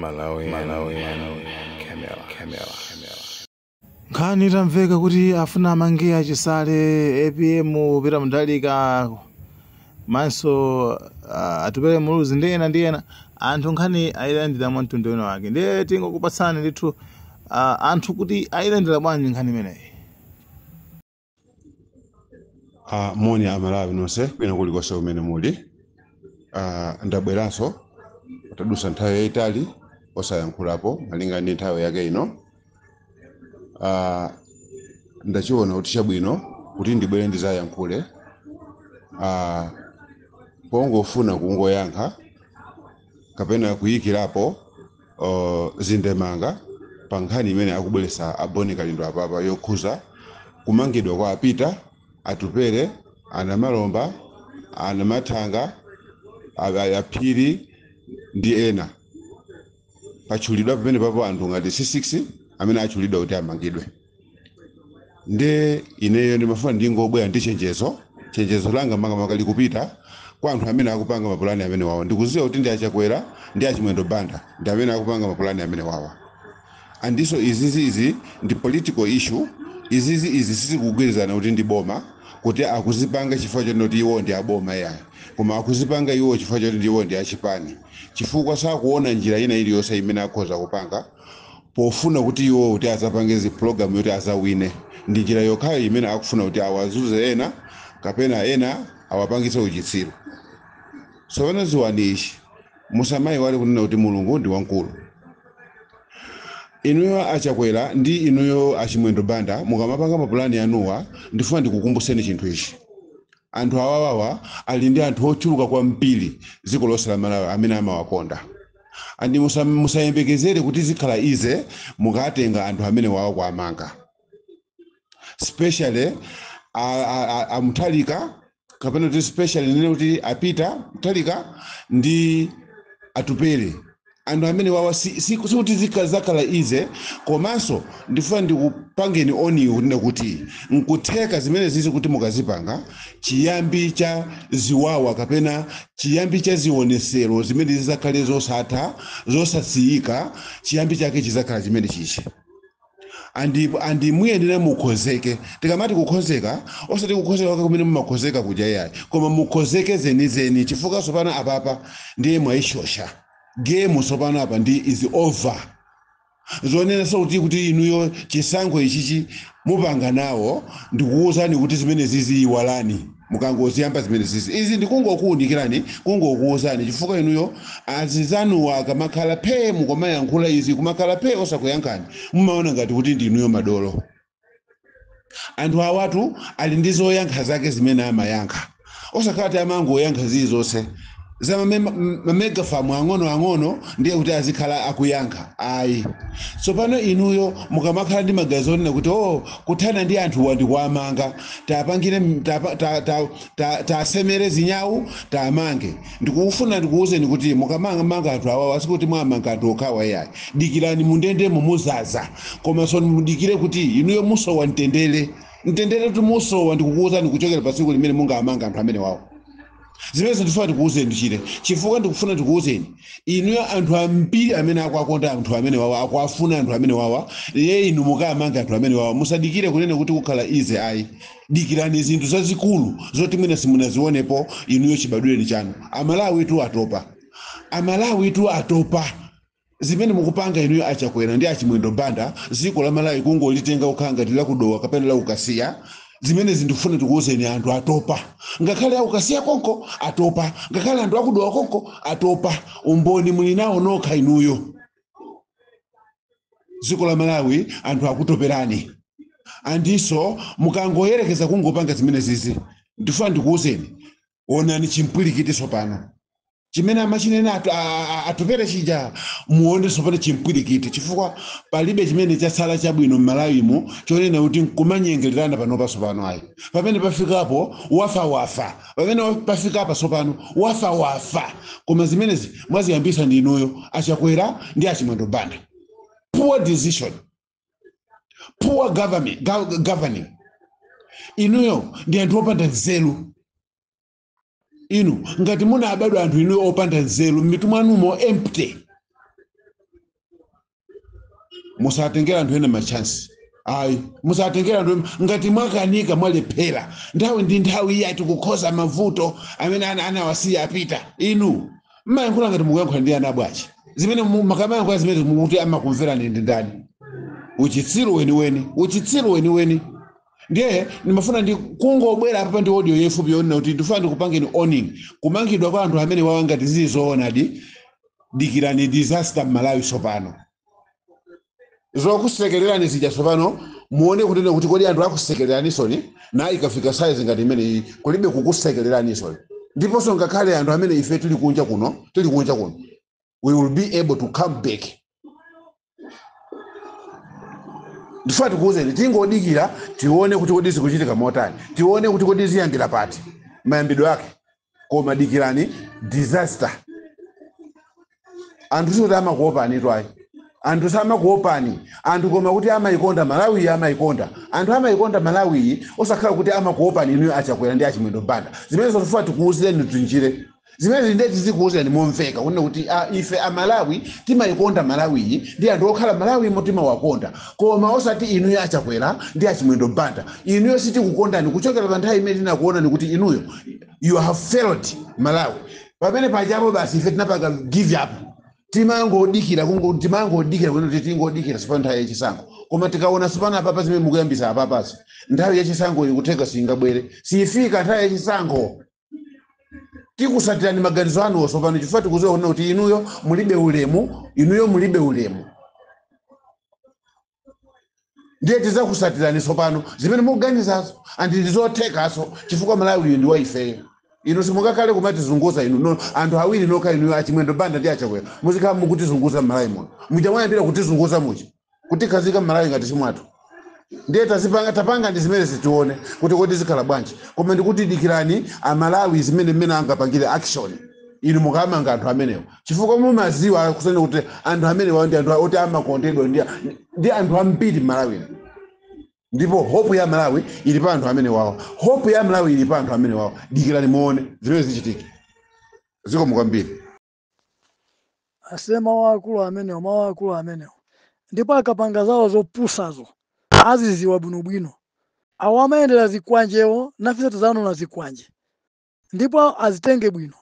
Malawi, Malawi, Camera, Camera, Camera. Nkhani itamveka kuti afuna amange achisale, APM, Peter Mutharika, manso Atupele Muluzi ndi ena ndi ena, anthu nkhani ayilandira mwa mtundu wina wake. Ndiye tingokupatsani ndithu anthu kuti ayilandira bwanji nkhani imeneyi. Moni Amalawi nonse kwina kulikonse kumene muli. Ndabweranso tadusa nthawi yayitali osayankhulapo malinga ndi nthawi yake ino. Ndachiona kuti chabwino kuti ndibwere ndizayankhule pongofuna kungoyankha kapena kuyikirapo zindemanga pa nkhani imene akubweretsa a Bon Kalindo apapa yokhuza kumangidwa kwa Apita, Atupere, Anamalomba, Anamathanga, Aphiri ndi ena. Patchulidwa pamene papo anthu ngati C6 amene atchulidwa kuti amangidwe. Nde ineyo ndimafuna ndingobwera ndi chenjezo. Chenjezo langa makamaka likupita kwa anthu amene akupanga mapulani amene wawa. Ndikuziwa kuti ndi Achakwera ndi Achimwendo Banda ndi amene akupanga mapulani amene wawa. Andiso izizi izi ndi political issue. Izizi izi sizikugwirizana kuti ndi boma kuti akuzipanga chifukwa choti iwo ndi aboma, yayi, koma akuzipanga iwo chifukwa choti iwo ndi achipani, chifukwa sakuona njira ina iliyonse imene akhoza kupanga pofuna kuti iwo kuti azapange zi program yoti azawine. Ndi njira yokhayo imene akufuna kuti awazuze ena kapena ena awapangitse uchitsiru. Tsopano ziwani ichi, musamayiwale kunena kuti Mulungu ndi wamkulu. Inuyo Achakwera ndi inuyo Achimwendo Banda, mukamapanga mapulani anuwa, ndifuna ndikukumbuseni chinthu ichi: anthu awawawa ali ndi anthu ochuluka kwambiri dziko lonse la Malawi amene amawakonda. And musayembekezere kuti zikhala easy mukatenga anthu amene wawa kuamanga, especially Amuthalika, kapena kuti specially nene kuti Apita Muthalika ndi Atupere. Anthu amene wawa sikuti zakhala easy. Komanso ndifuna ndikupangeni warn kunena kuti nkutheka zimene zizi kuti mukazipanga, chiyambi cha ziwawa kapena chiyambi cha zionesero zimene zizakhale zosatha, zosasiyika, chiyambi chake chizakhala chimene chichi. And muyenera mukhozeke. Tikamati kukhozeka, osati kukhozeka kwake kumene mumakhozeka kuja, yayi, koma mukhozeke zenizeni, chifukwa tsopano apapa ndiye mwayishosha game. Tsopano apa ndi is over. Zonena kuti inuyo chisankho ichichi mupanga nawo, ndikuwuzani kuti zimene zizi iwalani. Mukangoziyamba zimene zizi izi, ndikungokuwunikirani, kungokuwuzani, chifukwa inuyo azizanuwa akamakhala phe mukomayankhula izi, kumakhala phe osakuyankhani, mumaona ngati kuti ndi inuyo madolo. Anthu awatu ali ndi zoyankha zake zimene amayankha, osakhala ti amangoyankha zilizonse za ma megaphone ang'ono ang'ono ndiye kuti azikhala akuyankha, ayi. Tsopano inuyo mukamakhala ndi magazi onena kuti, "Oh, kuthana ndi anthuwa ndikuamanga, tapangire tasemere zinyawu, tamange," ndikufuna ndikuwuzeni kuti mukamanga anthu awawa, sikuti mwamanga anthu okhawa, iyayi. Dikirani, mundendemo muzaza. Koma so mudikire kuti inuyo musowa mtendere. Mtendere tumusowa, ndikukuwuzani, kuchokera pa tsiku limene mungamanga anthu amene wawo. Zimene ndifuna ndikuwuzeni chire, chifukwa ndikufuna ndikuwuzeni inuyo, anthu ambiri amene akuakonda anthu amene wawa, akuafuna anthu amene wawa, ye inu mukamanga anthu amene wawa, musadikire kunena kuti kukhala easy, ayi. Dikirani zinthu zazikulu zoti mwina simunazionepo inuyo chibadwireni chanu. Amalawi tu atopa, Amalawi tu atopa zimene mukupanga inuyo Achakwera ndi Achimwendo Banda. Dziko la Malawi kungolitenga kukhala ngati lakudowa kapena lakukasiya. Zimene zindikufuna tikuwuzeni, anthu atopa. Ngakhale akukasiya konko atopa, ngakhale anthu akudowa konko atopa. Umboni muli nawo nokha inuyo. Dziko la Malawi anthu akutoperani. Andiso mukangoyerekeza kungopanga zimene zizi, ndifuna ndikuwuzeni, onani chimpwirikiti tsopano chimene amachinena Atupere chija. Muone tsopano chimpwirikiti, chifukwa palibe chimene chatsala chabwino m'Malawimo chonena kuti nkumanyengererana panopa tsopano, ayi. Pamene pafikapo, wafa wafa. Pamene pafikapa tsopano, wafa wafa. Koma zimenezi mwaziyambisa ndi inuyo Achakwera ndi Achimwendo Banda. Poor decision, poor government, governing. Inuyo ndi anthu opanda nzeru. Inu ngati munabadwa anthu inuyo opanda nzeru, mmitu mwanumo empty. Musatengera anthu ena machansi ayi, musatengera anthu ngati mwakanika mwalephera nthawi ndi nthawi iye atikukhoza mavuto amene anawasiya apita. Inu mmayankhula ngati mukuyankhula ndi ana bwanji? Zimene makamayankhula zimene mukuti amakumverani ndi ndani? Uchitsiru weniweni, uchitsiru weniweni. Ndiye ndimafuna ndi kungobwera apa ndi audio yefupi yonena kuti ndifuna ndikupangeni warning kumangidwa kwa anthu amene wawa ngati zili zoonadi. Dikirani disaster m'Malawi sopano, zokusekererani zija sopano muone kunena kuti kodi anthu akusekereranisoni na ikafika size ngati imeneyi kulibe kukusekereranisoni. Ndiponso ngakhale anthu amene ife tili kunja kuno, tili kunja kuno, we will be able to come back. Ndifuna tikuwuzeni, tingodikira tione kuti kodi zikuchitika motani, tione kuti kodi ziyambira pati mayambidwe ake. Koma dikirani disaster. Anthu sikuti amakuopani twayi, anthu samakuopani anthu, koma kuti amayikonda Malawi, amayikonda anthu, amayikonda Malawi, osakhala kuti amakuopani inuyo aChakwera ndi aChimwendo Banda. Zimene zotifuna tikuwuzireni tinjire zimene ndeti tizikuwuzirani momveka kunena kuti ife Amalawi timayikonda Malawiyi ndi anthu okhala Malawi mo timawakonda, koma osati inuyo aChakwera ndi aChimwendo Banda. Inuyo sitikukondani kuchokera pa nthawi imene tinakuonani kuti inuyo you have failed Malawi. Pamene pachapo basi ife tinapanga give up, timangodikira timangodikira kuti tingodikira sipano nthawi yachisankho. Koma tikaona sipano apapa zimene mukuyambisa apapasi, nthawi yachisankho ikutheka singabwere, sifika nthawi yachisankho. Tikusatirani maganizo anuwo sopano chifukwa tikuziwa kunena kuti inuyo mulibe ulemu, inuyo mulibe ulemu. Ndiye tizakusatirani sopano zimene mukuganizazo andi ndizothekaso chifukwa Malawi ndi wa ifeyo. Inu simungakhale kumatizunguza inu no, anthu awiri nokha inu aChimwendo Banda ndi aChakwera muzikhala mukutizunguza m'Malawi muno. Muja mwayambira kutizunguza muja kutikhazika m'Malawi ngati simwathu. Ndiye tazipanga tapanga ndi zimene zitione kuti kodi zikhala bwanji. Koma ndikuti dikirani Amalawi zimene mmene angapangire action inu mukamanga anthu amenewo, chifukwa mumaziwa kusene kuti anthu amenewa ndi anthu oti amakondedwa ndi anthu ambiri m'Malawi. Ndipo hope ya Malawi ili pa anthu amene wawa, hope ya Malawi ili pa anthu amene wawa. Dikirani muone zimene zichitike. Zikomo kwambiri. Asiye mawu akulu amenewo, mawu akulu amenewo. Ndipo akapanga zawo zopusazo aziziwa bwinobwino. Awo amayendera zikwanjewo, nafenso tizanona zikwanje, ndipo azitenge bwino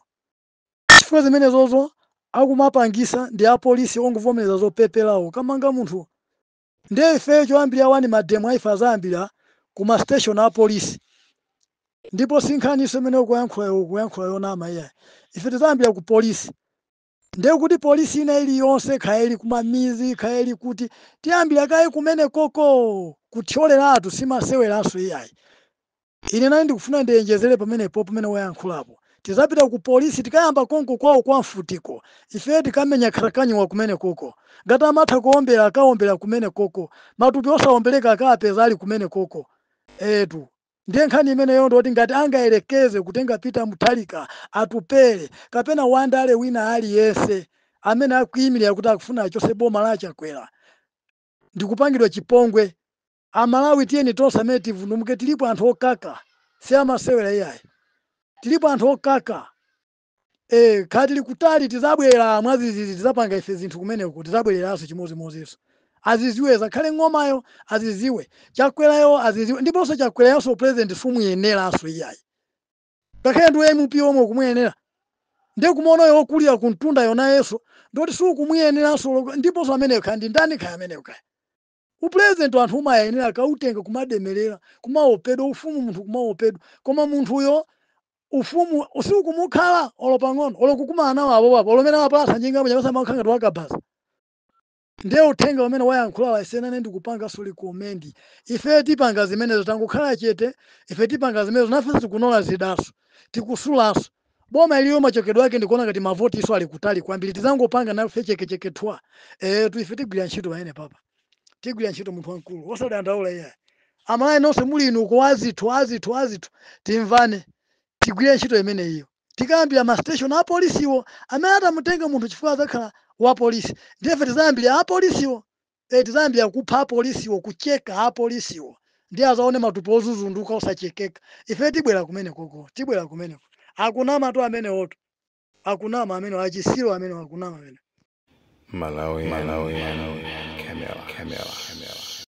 chifukwa zimenezozo akumapangisa ndi apolisi ongovomereza zopeperawo kamanga munthu. Ndiye ifeyo choyambira wani mademo aife azayambira kuma station a polisi, ndipo si nkhaniso imene ukuyankhula ukuyankhula yonama iyayi. Ife tizayambira ku polisi, ndiye kuti polisi ina iliyonse khaya ili kumamizi khaya ili kuti tiyambira kaye kumene koko kuthyoleratu simaseweranso iyayi. Ine nali ndikufuna ndiyenjezere pamenepo pamene wayankhulapo, tizapita ku polisi tikayamba konko kwawo kwa mfutiko. Ife tikamenya kharakanyiwa kumene koko, ngati amatha kuombera akaombera kumene koko, matupi osaombereka akapeza ali kumene koko etu. Ndiye nkhani imeneyo ndoti ngati angayerekeze kutenga Peter Mutharika, Atupele kapena wandale wina aliyense amene akuyimirira kuti akufuna achose boma la Chakwera ndikupangidwa chipongwe, Amalawi tiyeni tonse amene tivundumuke. Tilipo anthu okaka, si amasewera iyayi, tilipo anthu okaka. Khati tili kutali tizabwera mwazizizi, tizapanga ife zinthu kumeneko, tizabwereranso chimodzimodzinso. Aziziwe zakhale ng'omayo, aziziwe Chakwerayo, aziziwe. Ndiponso Chakwerayo president sumuyeneranso iyayi, ngakhale ndi MP omwe kumuyenera ndiye kumaonayo okulira kumtunda yonayenso ndoti sukumuyeneranso. Ndiponso ameneyo khaya ndi ndani, khaya ameneyo khaya upresident anthu umayenera kautenga kumademerera kumaopedwa ufumu munthu kumaopedwa, koma munthuyo ufumu usikumukhala olo pang'ono olo kukumana nawo apo apo olo mene apasa njinga muja basa ngati wakabasa. Ndiye uthenga umene wayankhulawa isenane ndikupanga recommend. Ife tipanga zimenezo, tangokhala chete. Ife tipanga zimenezo, nafenso tikunola zidaso, tikusulanso boma iliyo machokedwe ake ndikuona ngati mavoti iso ali kutali kwambiri. Tizangopanga nafe chekecheke thwa tu. Ife tigwira ntchito pamene papa, tigwira ntchito munthu wamkulu osadandaula iyayi. Amalawi nonse muli inu uko azithu azithu azithu, timvane, tigwire ntchito imene iyo. Tikayambira ma station a polisiwo amene atamutenga munthu chifukwa adzakhala wa polisi. Ndiye ife tizayambira apolisiwo, tizayambira kupha apolisiwo, kucheka apolisiwo, ndiye azaone matupi ozuzunduka osachekeka. Ife tibwera kumene koko, tibwera kumeneko. Akunama tu amenewotu, akunama amene achisiro amene akunama amene. Malawi, Malawi, Camera. Camera, camera, camera.